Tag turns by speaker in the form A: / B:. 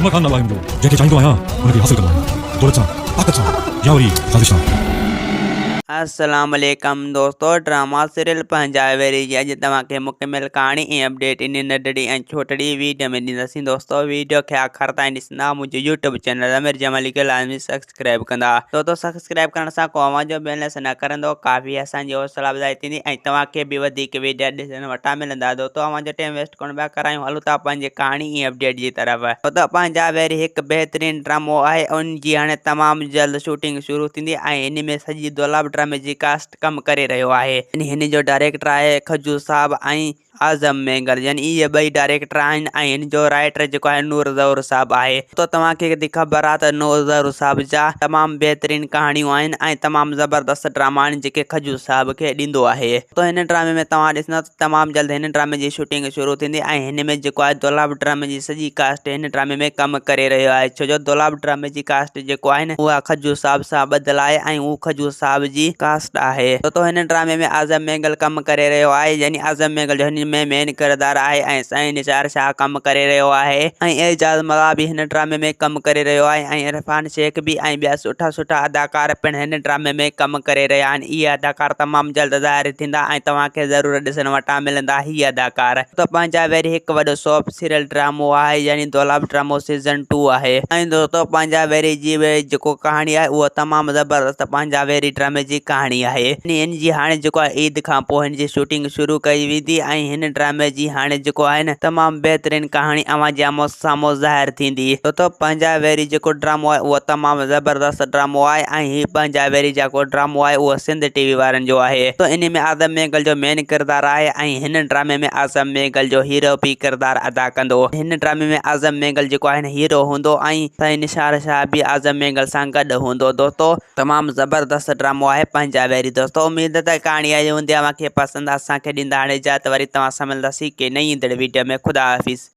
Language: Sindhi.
A: عمر خان نالو آهي منهنجو. جنهن کي چاهيندو آهيان ان کي حاصل ڪندو آهيان. دولت سان، طاقت سان يا وري سازش سان.
B: السلام عليڪم دوستو ڊراما سيريل پنهنجا ويري جي اڄ توهان کي مڪمل ڪهاڻي ۽ اپڊيٽ انهي ننڍڙي ۽ ڇوٽڙي ويڊيو ۾ ڏينداسين دوستو ويڊيو کي آخر تائين ڏسندا منهنجو يوٽيوب چينل امير جمالي کي لازمي سبسڪرائب ڪندا دوستو سبسڪرائب ڪرڻ سان ڪو اوهان جو بيلنس نه ڪرندو ڪافي اسان جي حوصلا افزائي ٿيندي ۽ توهان کي به وڌيڪ ويڊيا ڏسڻ وٽان ملندا دوستو اوهان جو ٽيم ويسٽ ڪونه پيا ڪرايون هلون ٿا پنهنجي ڪهاڻي ۽ اپڊيٽ جي طرف دوستو پنهنجا ويري هڪ بهترين ڊرامو آهي ان جي هاڻي تمام جلد شوٽنگ شروع ٿيندي ۽ ان ۾ سڄي دولاب ڊرامي جي ڪاسٽ ڪم ڪري رهيو آهي هن جو ڊائريڪٽر آهي کجو صاحب ۽ اعظم مينگل يعني اهي ٻئي ڊائريڪٽر آهن ۽ هن جو رائيٽر جيڪو آهي نور زهور صاحب آهي ته توهان کي ته خبر آهي ته نور زهور صاحب جا تمام بهترين ڪهاڻيون آهن ۽ تمام زبردست ڊراما آهن جيڪي کجو صاحب کي ڏيندو آهي ته هن ڊرامي ۾ توهان ڏسندا ته تمام جلد هن ڊرامي جي شوٽنگ شروع ٿيندي ۽ هن ۾ جيڪو آهي دولاب ڊرامي جي سڄي ڪاسٽ هن ڊرامي ۾ ڪم ڪري رهيو آهي ڇو جو دولاب ڊرامي جي ڪاسٽ جيڪو آهي نه اها کجو صاحب سان ٻڌل آهي ۽ هو کجو صاحب جي ڪاسٽ آهي. ڇو هن ڊرامي ۾ اعظم مينگل ڪم ڪري رهيو آهي يعني اعظم مينگل جو هن ۾ مين ڪردار آهي ۽ سائين نثار شاهه ڪم ڪري رهيو آهي ۽ اعجاز ملاح به هن ڊرامي ۾ ڪم ڪري رهيو آهي ۽ عرفان شيخ به ۽ ٻيا سٺا سٺا اداڪار پڻ هن ڊرامي ۾ ڪم ڪري رهيا آهن اهي اداڪار تمام جلد ظاهر ٿيندا ۽ توهان کي ضرور ڏسڻ وٽان ملندا هي اداڪار ته پنهنجا ويري هڪ وڏو سوپ سيريل ڊرامو آهي يعني دولاب ڊرامو سيزن ٽو آهي ۽ دوستو پنهنجا ويري جي جيڪو ڪهاڻي آهي اها تمام زبردست پنهنجا ويري ڊرامي جي ڪهاڻي آهي يعني ان جي هاڻي جيڪو آهي عيد کان پوء هن جي شوٽنگ شروع ڪئي ويندي ۽ هن ڊرامي جي هاڻي جيڪو آهي نه تمام بهترين ڪهاڻي اوهان جي آمهون سامهون ظاهر ٿيندي. دوستو پنهنجا ويري جيڪو ڊرامو آهي اهو تمام زبردست ڊرامو آهي ۽ هي پنهنجا ويري جيڪو ڊرامو آهي اهو سنڌ ٽي وي وارن جو آهي ته انهي ۾ اعظم مينگل جو مين ڪردار آهي ۽ هن ڊرامي ۾ اعظم مينگل جو هيرو به ڪردار ادا ڪندو. هن ڊرامي ۾ اعظم مينگل جيڪو آهي نه هيرو هوندو ۽ سائين نثار شاهه به اعظم مينگل سان گڏ هوندو دوستو. تمام زبردست ڊرامو آهي پنهنجا ويري دوستو اميد ته ڪهاڻي آئي هوندي اوهان کي پسند اسان کي ڏيندا هاڻي اجازت وري توهان سان ملنداسين ڪنهن نئين ايندڙ ويڊيو ۾ خدا حافظ.